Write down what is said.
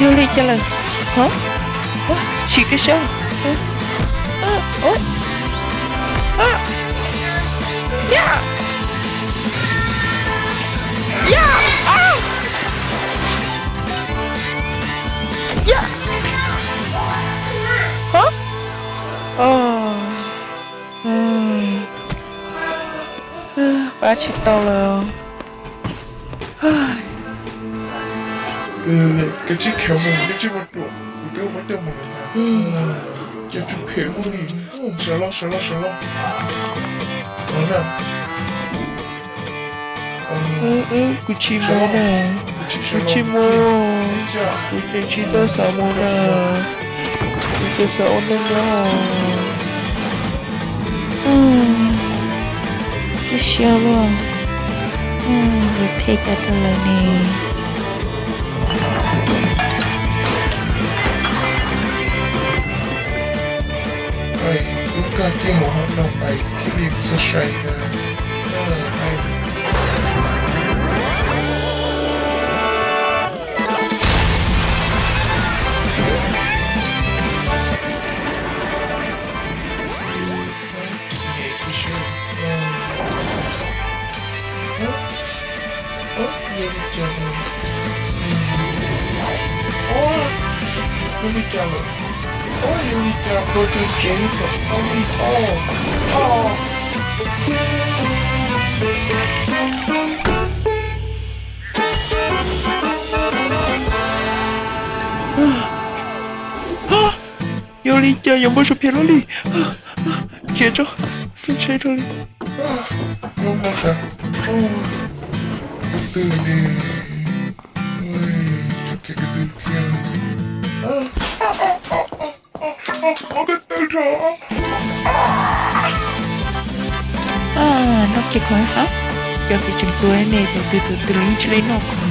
Yog li cas lawm? Hov, tsis kis sab. Ya, ya, ya, hov, pab tsis tau lawm. Kav tsij khiav mus, kav tsij mus ruam, kuv twb muab coj mus lawm na. Cas tsw phem ua luaj li. Sawv los, sawv los, sawv los. Los na. Kuv tsis mus na, kuv tsis mus, kuv tseem tsis tau xav mus na, kuv xav xav ua neej nyob. Twb siab luaj, yuav qhia cas rau lawv ne. Lub koj cia mus hauv no pais thiaj li txog sai na. Yog li cas lawm? Yog li cas lawm? Yog li cas ua cas tsev txom tau li os? Yog li cas yuav npau suav phem luaj li? Khiav tso, txog tsheb rau li. Ub, no sav, ub, tus twg ne? Tus twg thiab? Ub, koj tawm rau. Noj kiag qhov hab, cov fiv tseem tuag ne, tus twg tus twg los yeej tsis li noj qhov ne.